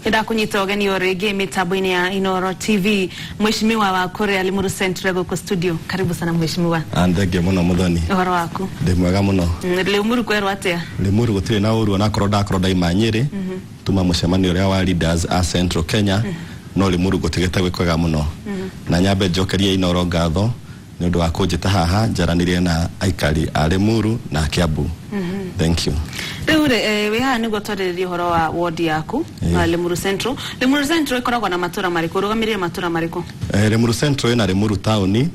Nĩndakũnyita ũgeni o rĩngĩ mĩtambo-inĩ ya Inoro TV. Mheshimiwa wa kũrĩa Limuru Central gũkũ studio. Karibu sana mheshimiwa. Thengiũ mũno, Mũthoni. Ũhoro waku? Ndĩ mwega mũno. Limuru kwerwo atĩa? Limuru gũtirĩ na ũru, onakorwo ndakorwo ndaima Nyĩrĩ tuma mũcemanio ũrĩa wa leaders a Central Kenya, no Limuru gũtigĩte gwĩ kwega mũno. Na nyambe njokerie Inoro ngatho nĩ ũndũ wa kũnjĩta haha njaranĩrie na aikari a Limuru na Kiambu. Thank you. Rĩu rĩ, wĩ haha nĩguo twarĩrĩrie ũhoro wa ward yaku, Limuru Central. Limuru Central ĩkoragwo na matũra marĩkũ? Ũrũgamĩrĩire matũra marĩkũ? Limuru Central ĩna Limuru taũni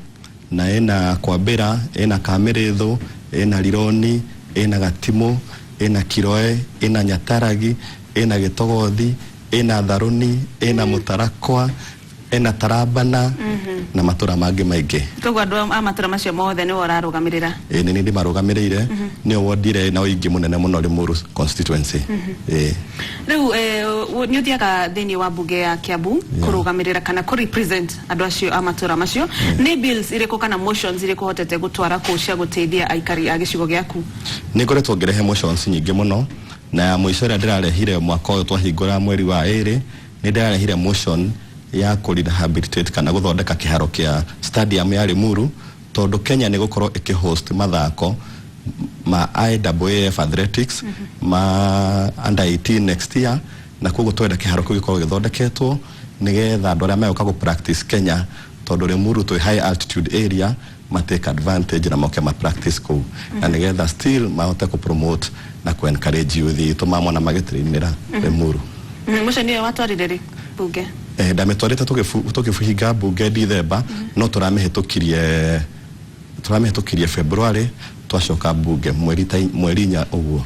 na ĩna Kwambĩra, ĩna Kamĩrĩthũ, ĩna Rironi, ĩna Gatimũ, ĩna Kiroe, ĩna Nyataragi, ĩna Gĩtogothi, ĩna Tharũni, ĩna Mũtarakwa, ĩna Tarambana na matũra mangĩ maingĩ. Koguo andũ a matũra macio mothe nĩwe ũrarũgamĩrĩra? Ĩ, nĩ niĩ ndĩmarũgamĩrĩire. Nĩyo ward ĩrĩa ĩna ũingĩ mũnene mũno Limuru constituency. Ĩ. Rĩu nĩ ũthiaga thĩinĩ wa mbunge ya Kiambu kũrũgamĩrĩra kana kũ represent andũ acio a matũra macio. Nĩ bills irĩkũ kana motions irĩkũ ũhotete gũtwara kũu cia gũteithia aikari a gĩcigo gĩaku? Nĩ ngoretwo ngĩrehe motions nyingĩ mũno, na ya mũico ĩrĩa ndĩrarehire mwaka ũyũ twahingũra mweri wa 2, nĩ ndĩrarehire motion ya kũ rehabilitate kana gũthondeka kĩharo kĩa stadium ya Limuru, tondũ Kenya nĩ gũkorwo ĩkĩhost mathako ma IAAF Athletics ma under 18 next year, na koguo twenda kĩharo kĩu gĩkorwo gĩthondeketwo nĩgetha andũ arĩa megũka gũ practice Kenya, tondũ Limuru twĩ high altitude area, ma take advantage na moke ma practice kũu, na nĩgetha still mahote kũ promote na kũ encourage youth itũ mamona magĩtrainĩra Limuru. Motion ĩyo watwarire rĩ bunge? Ndamĩtwarĩte tũkĩhinga mbunge Dithemba, no tũramĩhĩtũkirie February twacoka mbunge mweri ta mweri 4 ũguo.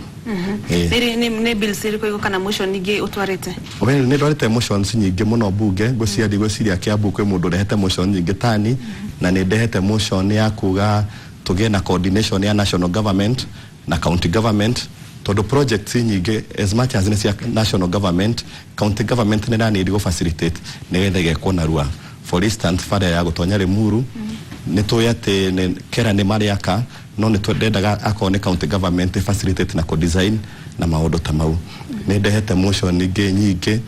Nĩ bills irĩkũ igũ kana motion ingĩ ũtwarĩte? Well, nĩ ndwarĩte motions nyingĩ mũno mbunge. Ngwĩciria, ndigwĩciria Kiambu kwĩ mũndũ ũrehete motion nyingĩ tani, na nĩ ndehete motion ya kuga tũgĩe na coordination ya national government na county government, tondũ projects nyingĩ, as much as nĩ cia national government, county government nĩ ĩranĩri gũ facilitate nĩgetha ĩgekwo narua. For instance, bara ya gũtonya Limuru, nĩ tũĩ atĩ kera nĩ marĩaka, no nĩ twendaga akorwo nĩ county government facilitate na kũ-design na maũndũ ta mau. Nĩ ndehete motion ingĩ nyingĩ,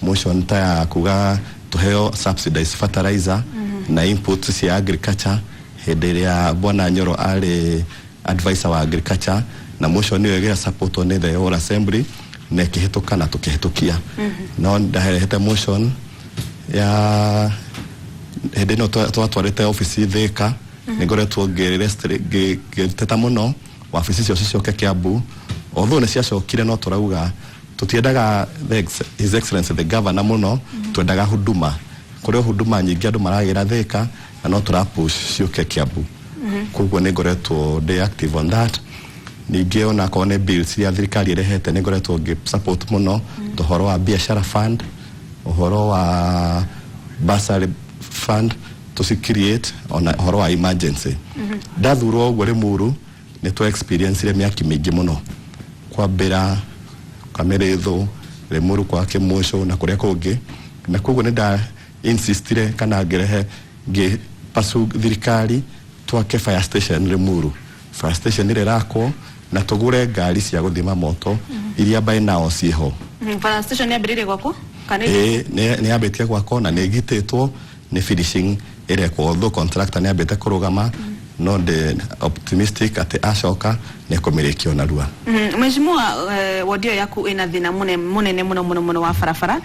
motion ta ya kuga tũheo subsidized fertilizer na inputs cia agriculture hĩndĩ ĩrĩa Bwana Nyoro arĩ advisor wa agriculture, na motion ĩyo ĩgĩa support nĩ the whole assembly na ĩkĩhĩtũka na tũkĩhĩtũkia. No ndahete motion ya hĩndĩ ĩno twatwarĩte obici Thĩka. Nĩ ngoretwo ngĩteta mũno wabici icio cicoke Kiambu, although nĩ ciacokire, no tũrauga tũtiendaga His Excellency the Governor mũno, twendaga huduma. Kũrĩ o huduma nyingĩ andũ maragĩra Thĩka, na no tũra push ciũke Kiambu. Koguo nĩ ngoretwo ndĩ active on that. Ningĩ onakorwo nĩ bills iria thirikari ĩrehete, nĩ ngoretwo ngĩ support mũno, ta ũhoro wa biashara fund, ũhoro wa bursary fund tũci create, ona ũhoro wa emergency. Ndathurwo ũguo Limuru nĩ twa experience mĩaki mĩingĩ mũno, kwambĩra Kamĩrĩthũ, Limuru kwa Kĩmũcũ na kũrĩa kũngĩ, na koguo nĩ nda insistire kana ngĩrehe ngĩ pursue thirikari twake fire station Limuru. Fire station ĩrĩa ĩrakwo na tũgũre ngari cia gũthima moto iria by now ciĩho. Fire station yambĩrĩirie gwakwo kana? Ĩĩ, nĩ yambĩtie gwakwo na nĩ ĩgitĩtwo, nĩ finishing ĩrekwo, although contractor nĩ ambĩte kũrũgama, no ndĩ optimistic atĩ acoka nĩ ekũmĩrĩkia narua. Mheshimiwa, wodi yaku ina thina munene muno muno muno wa barabara.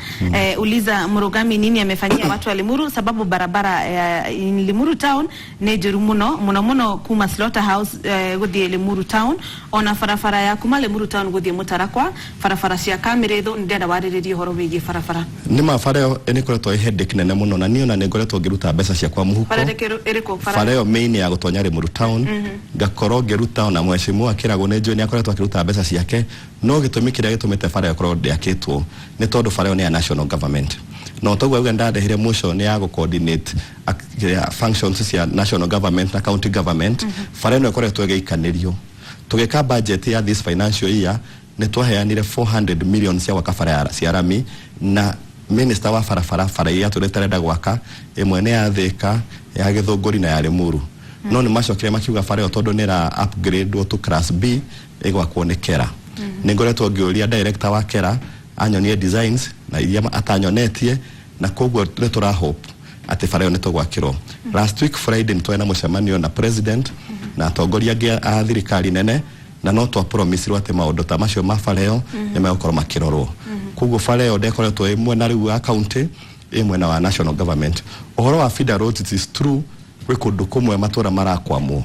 Uliza Murugami nini amefanyia watu wa Limuru, sababu barabara in Limuru town nĩ njũru muno muno muno, kuma Slaughterhouse guthie Limuru town, ona barabara ya kuma Limuru town guthie Mutarakwa, barabara cia Kamirithu. Ndĩrenda warĩrĩrie ũhoro wĩgiĩ barabara. Nĩ ma, bara ĩyo nĩ ĩkoretwo ĩ headache nene mũno, na niĩ ona nĩ ngoretwo ngĩruta mbeca ciakwa mũhuko. Bara ĩrĩkũ? Bara ĩyo main ya gũtonya Limuru town, ngakorwo ngĩruta, ona mheshimiwa akĩragwo nĩ njũĩ nĩ akoretwo akĩruta mbeca ciake, no gĩtũmi kĩrĩa gĩtũmĩte bara ĩyo ĩkorwo ndĩakĩtwo nĩ tondũ bara ĩyo nĩ ya national government. No toguo auga ndandehire motion ya gũ coordinate functions cia national government na county government. Bara ĩno ĩkoretwo ĩgĩikanĩrio. Tũgĩka budget ya this financial year, nĩ twaheanire 400 million cia gwaka bara cia rami, na minister wa barabara, bara iria tũrĩ tarenda gwaka, ĩmwe nĩ ya Thĩka, ya Gĩthũngũri na ya Limuru, no nĩ macokire makiuga bara ĩyo tondũ nĩ ĩra upgrade to class B, ĩgwakwo nĩ KERA. Nĩ ngoretwo ngĩũria director wa KERA. Anyonie designs na iria atanyonetie, na koguo nĩ tũra hope atĩ bara ĩyo nĩ tũgwakĩrwo. Last week Friday nĩ twarĩ na mũcemanio na president na atongoria angĩ a thirikari nene, na no twa promisirwo atĩ maũndũ ta macio ma bara ĩyo nĩ megũkorwo makĩrorwo. Koguo bara ĩyo ndĩkoretwo ĩ mwena rĩu wa county, ĩ mwena wa national government. Ũhoro wa feeder roads, it is true gwĩ kũndũ kũmwe matũra marakwamwo.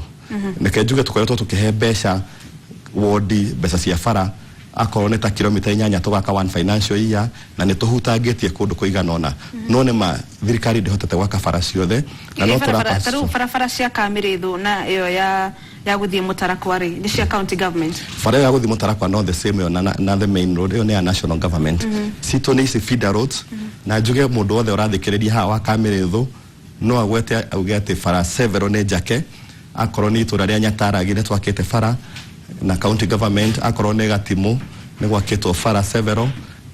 Reke njuge tũkoretwo tũkĩhe mbeca wodi, mbeca cia bara, akorwo nĩ ta kilomita 8 tũgaka one financial year, na nĩ tũhutangĩtie kũndũ kũigana ũna. No nĩ ma thirikari ndĩhotete gwaka bara ciothe na no Barabara ta rĩu barabara cia Kamĩrĩthũ na ĩyo ya gũthiĩ Mũtarakwa rĩ, nĩ cia county government? Bara ĩyo ya gũthiĩ Mũtarakwa no the same ĩyo na the main road, ĩyo nĩ ya national government. Citũ nĩ ici feeder roads. Na njuge mũndũ wothe ũrathikĩrĩria haha wa Kamĩrĩthũ no agwete auge atĩ bara several nĩ njake. Akorwo nĩ itũra rĩa Nyataragi, nĩ twakĩte bara na county government. Akorwo nĩ Gatimũ, nĩ gwakĩtwo bara several.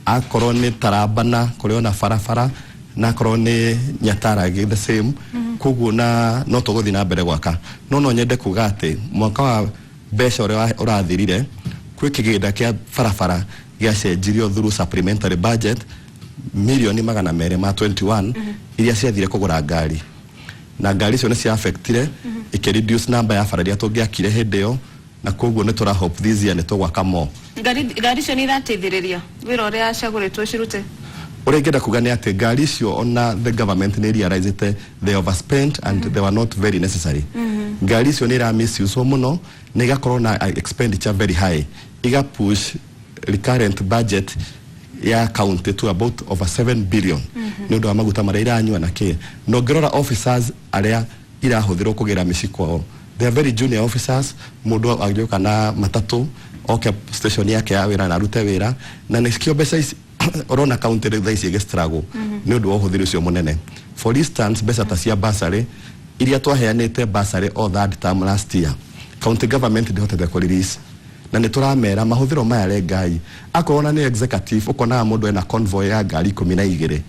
Akorwo nĩ Tarambana, kũrĩ ona barabara, na akorwo nĩ Nyataragi, the same. Koguo na no tũgũthiĩ na mbere gwaka, no nyende kuga atĩ mwaka wa mbeca ũrĩa ũrathirire kwĩ kĩgĩna kĩa barabara gĩacenjirio through supplementary budget, mirioni 221 iria ciathire kũgũra ngari, na ngari icio nĩ cia affectire ikĩ reduce number ya bara iria tũngĩakire hĩndĩ ĩyo, na koguo nĩ tũra hope this year nĩ tũgwaka more. Ngari icio nĩ irateithĩrĩria wĩra ũrĩa ciagũrĩtwo cirute? Ũrĩa ingĩenda kuga nĩ atĩ ngari icio, ona the government nĩ realized they overspent and they were not very necessary. Ngari icio nĩ ira misuse mũno na igakorwo na expenditure very high, iga push recurrent budget ya county to about over 7 billion nĩ ũndũ wa maguta marĩa iranyua na kĩ. Na ũngĩrora officers arĩa irahũthĩrwo kũgĩra mĩciĩ kwao, they are very junior officers. Mũndũ angĩũka na matatũ oke station yake ya wĩra na arute wĩra, na nĩkĩo mbeca ici ũrona county rĩu thaa ici ĩgĩ struggle nĩ ũndũ wa ũhũthĩri ũcio mũnene. For instance, mbeca ta cia bursary iria twaheanĩte, bursary o third term last year, county government ndĩhotete kũ release, na nĩ tũramera mahũthĩro maya rengai. Akorwo na nĩ executive, ũkonaga mũndũ ena convoy ya ngari 12.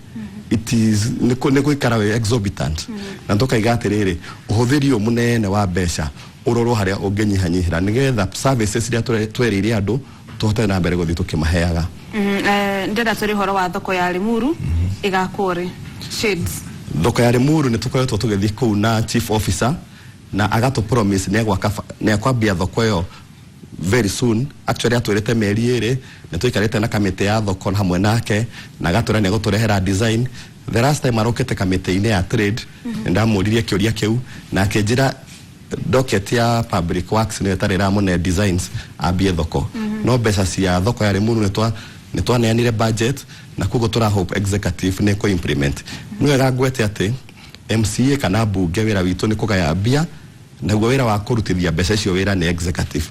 It is nĩ gũikara wĩ exorbitant, na tũkaiga atĩrĩrĩ, ũhũthĩri ũyũ mũnene wa mbeca ũrorwo harĩa ũngĩnyihanyihĩra nĩgetha services iria twerĩire andũ tũhote na mbere gũthiĩ tũkĩmaheaga. Ndĩrenda tũrĩ ũhoro wa thoko ya Limuru, ĩgakwo rĩ? Shades. Thoko ya Limuru nĩ tũkoretwo tũgĩthiĩ kũu na chief officer, na agatũ promise nĩ egwaka nĩ ekwambia thoko ĩyo very soon. Actually atwĩrĩte mĩeri 2. Nĩ tũikarĩte na kamĩtĩ ya thoko hamwe nake, na agatwĩra nĩ egũtũrehera design. The last time arokĩte kamĩtĩ-inĩ ya trade, nĩ ndamũririe kĩũria kĩu na akĩnjĩra docket ya public works nĩyo ĩtarĩ ĩramũne designs ambie thoko. No mbeca cia thoko ya Limuru nĩ twaneanire budget, na koguo tũra hope executive nĩ kũ implement. Nĩ wega ngwete atĩ MCA kana mbunge, wĩra witũ nĩ kũgaya mbia, naguo wĩra wa kũrutithia mbeca icio wĩra nĩ executive.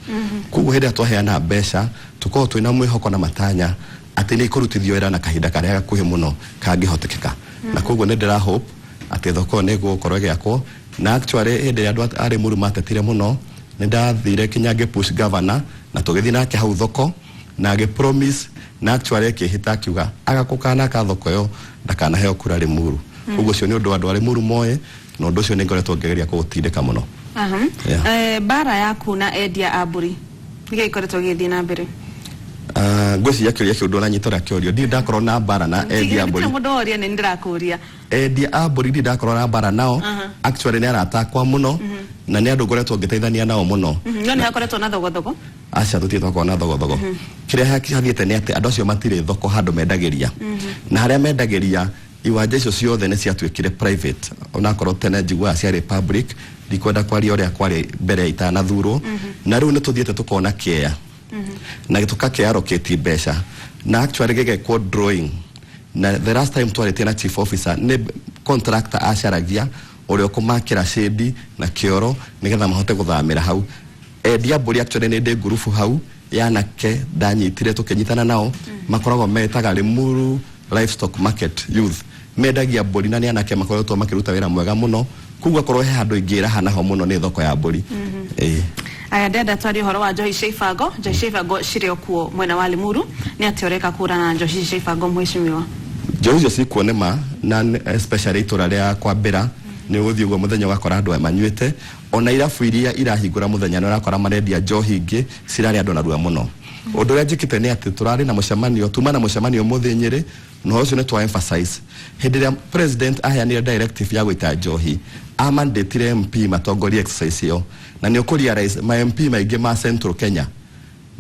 Koguo hĩndĩ ĩrĩa twaheana mbeca, tũkoragwo twĩna mwĩhoko na matanya atĩ nĩ ikũrutithio wĩra na kahinda karĩa gakuhĩ mũno kangĩhotekeka, na koguo nĩ ndĩra hope atĩ thoko ĩyo nĩ ĩgũkorwo ĩgĩakwo. Na actually hĩndĩ ĩrĩa andũ a Limuru matetire mũno, nĩ ndathire kinya ngĩ push governor na tũgĩthiĩ nake hau thoko na agĩ promise, na actually akĩhĩta akiuga agakũkana ka thoko ĩyo ndakanaheo kura Limuru. Koguo ũcio nĩ ũndũ andũ a Limuru moĩ, na ũndũ ũcio nĩ ngoretwo ngĩgeria kũũtindĩka mũno. Yeah. Bara yaku na endia a mbũri nĩkĩo ikoretwo gĩgĩthiĩ na mbere? Ngwĩciria kĩũria kĩu ndũnanyita ũrĩa kĩũrio. Ndirĩ ndakorwo na mbara na endia a mbũri. Gũtirĩ mũndũ woria, nĩ ndĩrakũria. Endia a mbũri ndirĩ ndakorwo na mbara nao. Actually nĩ arata akwa mũno na nĩ andũ ngoretwo ngĩteithania nao mũno. No nĩ hakoretwo na thogothogo? Aca, tũtirĩ twakorwo na thogothogo. Kĩrĩa hathiĩte nĩ atĩ andũ acio matirĩ thoko handũ mendagĩria, na harĩa mendagĩria iwanja icio ciothe nĩ ciatuĩkire private, onakorwo tene njiguaga ciarĩ public. Ndikwenda kwaria ũrĩa kwarĩ mbere itanathurwo. Na rĩu nĩ tũthiĩte tũkona kĩea na tũkakĩ allocate mbeca, na actually gĩgekwo drawing. Na the last time twarĩtie na chief officer, nĩ contractor acaragia ũrĩa ũkũmakĩra shade na kĩoro nĩgetha mahote gũthamĩra hau endia mbũri. Actually nĩ ndĩ ngurubu hau yanake ndanyitire, tũkĩnyitana nao, makoragwo metaga Limuru Livestock Market Youth, mendagia mbũri, na nĩ anake makoretwo makĩruta wĩra mwega mũno. Koguo akorwo he handũ ingĩraha naho mũno nĩ thoko ya mbũri. Ĩĩ. Aya, ndenda twarie ũhoro wa njohi cia ibango. Njohi cia ibango cirĩ o kuo mwena wa Limuru. Nĩ atĩa ũreka kũrana na njohi cia ibango, mheshimiwa? Njohi icio cikuo nĩ ma, na especially itũra rĩa kwambĩra nĩ ũgũthiĩ ũguo mũthenya ũgakora andũ aya manyuĩte. Ona irabu iria irahingũra mũthenya nĩ ũrakora marendia njohi ingĩ cirarĩa andũ narua mũno. Ũndũ ũrĩa njĩkĩte nĩ atĩ tũrarĩ na mũcemanio, tuma na mũcemanio mũthĩ Nyĩrĩ, na ũhoro ũcio nĩ twa emphasize hĩndĩ ĩrĩa president aheanire directive ya gũita njohi, amandatire MP matongorie exercise ĩyo, na nĩ ũkũ realize ma MP maingĩ ma Central Kenya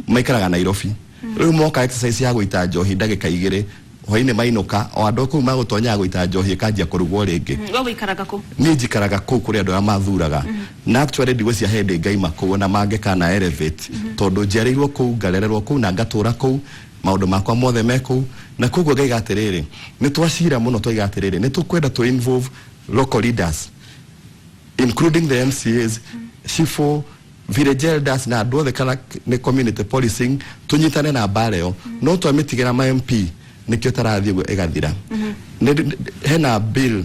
maikaraga Nairobi. Rĩu moka exercise ya gũita njohi ndagĩka 2 hwainĩ mainũka, o andũ kũu magũtonyaga gũita njohi ĩkanjia kũrugwo rĩngĩ. We wĩikaraga kũ? Niĩ njikaraga kũu kũrĩ andũ arĩa mathuraga, na actually ndigwĩciria hĩndĩ ngaima kũu ona mangĩkana elevate, tondũ njiarĩirwo kũu, ngarererwo kũu na ngatũra kũu, maũndũ makwa mothe me kũu. Na koguo ngaiga atĩrĩrĩ, nĩ twacira mũno, twaiga atĩrĩrĩ, nĩ tũkwenda to involve local leaders including the MCAs, cifũ, village elders na andũ othe, kana nĩ community policing, tũnyitane na mbara ĩyo. No twamĩtigĩra ma MP, nĩkĩo tarathiĩ ũguo ĩgathira. Hena bill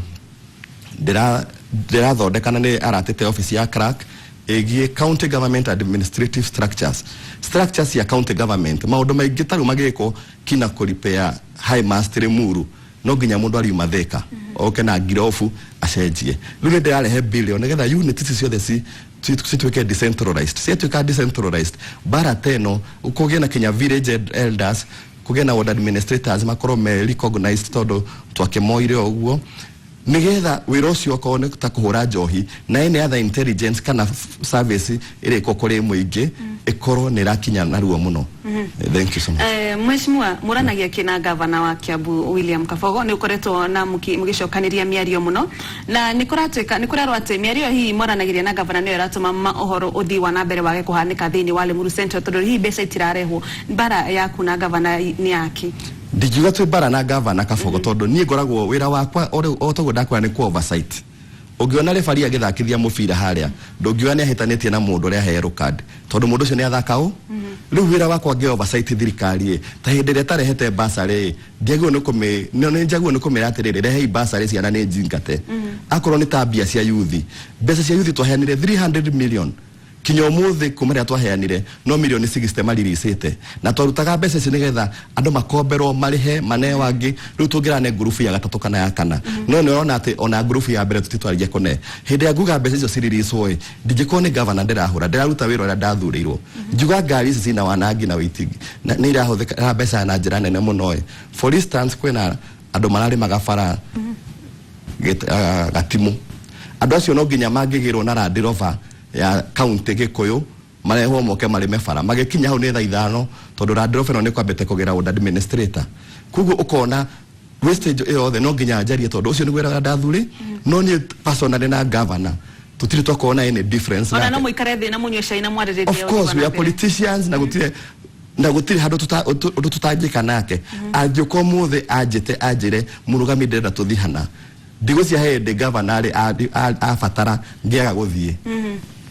ndĩrathondeka na nĩ aratĩte office ya clerk ĩgiĩ county government administrative structures ya county government. Maũndũ maingĩ tarĩu magĩkwo kina kũripea high mast Limuru, no nginya mũndũ ariuma Thika oke na ngirobu acenjie. Rĩu nĩ ndĩrarehe bill ĩyo nĩgetha unit ici ciothe cituĩke decentralized. Ciatuĩka decentralized, bara ta ĩno kũgĩe na kinya village elders, kũgĩe na ward administrators makorwo me recognized, tondũ twakĩmoire o ũguo, nigetha wĩra ũcio okorwo nĩ ta kũhũra njohi na any other intelligence kana service ĩrĩkwo kũrĩ mũingĩ, ĩkorwo nĩ ĩrakinya narua mũno. Thank you so much. Mheshimiwa, mũranagia kĩ na gavana wa Kiambu William Kabogo? Nĩ ũkoretwo na mũgĩcokanĩria mĩario mũno, na nĩ kũratuĩka nĩ kũrerwo atĩ mĩario hihi mwaranagĩria na gavana nĩyo ĩratũma ũhoro ũthii wa na mbere wage kũhanĩka thĩinĩ wa Limuru Central, tondũ hihi mbeca itirarehwo. Mbara yaku na gavana nĩ yaki? Ndingiuga twĩ mbara na gavana Kabogo, tondũ niĩ ngoragwo wĩra wakwa o toguo ndakwĩra nĩ ku oversight. Ũngĩona referee agĩthakithia mũbira harĩa, ndũngiuga nĩ ahĩtanĩtie na mũndũ ũrĩa ahe card, tondũ mũndũ ũcio nĩ athaka ũ. Rĩu wĩra wakwa ngĩ oversight thirikari ĩ, ta hĩndĩ ĩrĩa ĩtarehete bursary ĩ, ndiagĩrĩirwo nĩ kũmĩ nĩ njagĩrĩirwo nĩ kũmĩra atĩrĩrĩ, rehei bursary, ciana nĩ njingate. Akorwo nĩ ta mbia cia youth, mbeca cia youth twaheanire 300 million, kinya ũmũthĩ kuma rĩrĩa twaheanire no milioni 60 mariricĩte, na twarutaga mbeca icio nĩgetha andũ makomberwo marĩhe maneo angĩ. Rĩu tũngĩrane ngurubu ya gatatũ kana ya kana, no nĩ ũrona atĩ ona ngurubu ya mbere tũtitwarĩria kũne. Hĩndĩ ĩrĩa nguga mbeca icio ciriricwo ĩ, ndingĩkorwo nĩ gavana ndĩrahũra, ndĩraruta wĩra ũrĩa ndathurĩirwo. Ngiuga ngari ici cina wanangi na wĩitingi na nĩ irahũthĩka mbeca na njĩra nene mũno ĩ. For instance, kwĩna andũ mararĩmaga bara Gatimu. Andũ acio no nginya mangĩgĩrwo na Land Rover ya county Gĩkũyũ, marehwo moke marĩme bara. Magĩkinya hau nĩ thaa 5, tondũ Land Rover ĩno nĩ kwambĩte kũgĩra ward administrator. Koguo ũkona wastage ĩyo yothe no nginya njarie, tondũ ũcio nĩguo wĩra ndathurĩ. No niĩ personally na governor tũtirĩ twakorwo na any difference Ona nake. No mũikare thĩ na mũnyue cai na mwarĩrĩrie Of course, we are politicians, na gũtirĩ handũ ũndũ tũtangĩka nake. Angĩũka ũmũthĩ anjĩte anjĩre, "Mũrũgami, ndĩrenda tũthiĩ hana," ndigũcia hĩndĩ governor arĩ abatara ngĩaga gũthiĩ,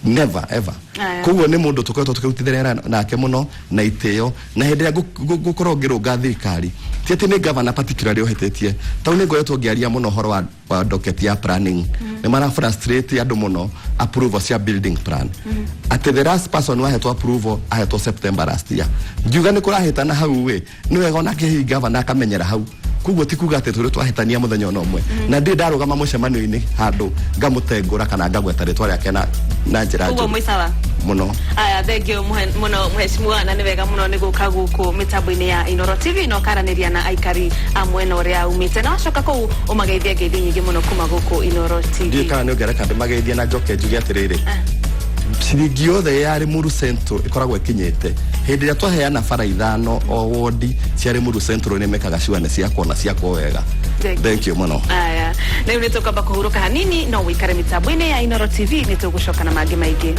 never ever. Aya. Koguo nĩ mũndũ tũkoretwo tũkĩrutithania nake mũno na itĩo, na hĩndĩ ĩrĩa ngũkorwo ngĩrũnga thirikari, ti atĩ nĩ governor particularly ũhĩtĩtie. Tau nĩ ngoretwo ngĩaria mũno ũhoro wa docket ya planning, nĩ mara frustrate andũ mũno, approval cia building plan, atĩ the last person wahetwo approval ahetwo September last year. Ngiuga nĩ kũrahĩtana hau ĩ, nĩ wega onake hihi governor akamenyera hau. Koguo ti kuga atĩ tũrĩ twahĩtania mũthenya ona ũmwe, na ndĩ ndarũgama mũcemanio-inĩ handũ ngamũtengũra kana ngagweta rĩtwa rĩake na njĩra Koguo njũru. Mwĩ sawa? Mũno. Aya, thengio mũno mheshimiwa, na nĩ wega mũno nĩ gũka gũkũ mĩtambo-inĩ ya Inoro TV na ũkaranĩria na aikari a mwena ũrĩa umĩte, na wacoka kũu ũmageithie ngeithi nyingĩ mũno kuma gũkũ Inoro TV. Ndiũĩ kana nĩ ũngereka ndĩmageithie na njoke njuge atĩrĩrĩ, ciringi yothe ya Limuru Central ĩkoragwo ĩkinyĩte. Hĩndĩ ĩrĩa twaheana bara 5 o wodi cia Limuru Central, nĩ mekaga ciwane ciakwo na ciakwo wega. Thank you. Thank you mũno. Aya, rĩu nĩ tũkwamba kũhurũka hanini, no wĩikare mĩtambo-inĩ ya Inoro TV, nĩ tũgũcoka na mangĩ maingĩ.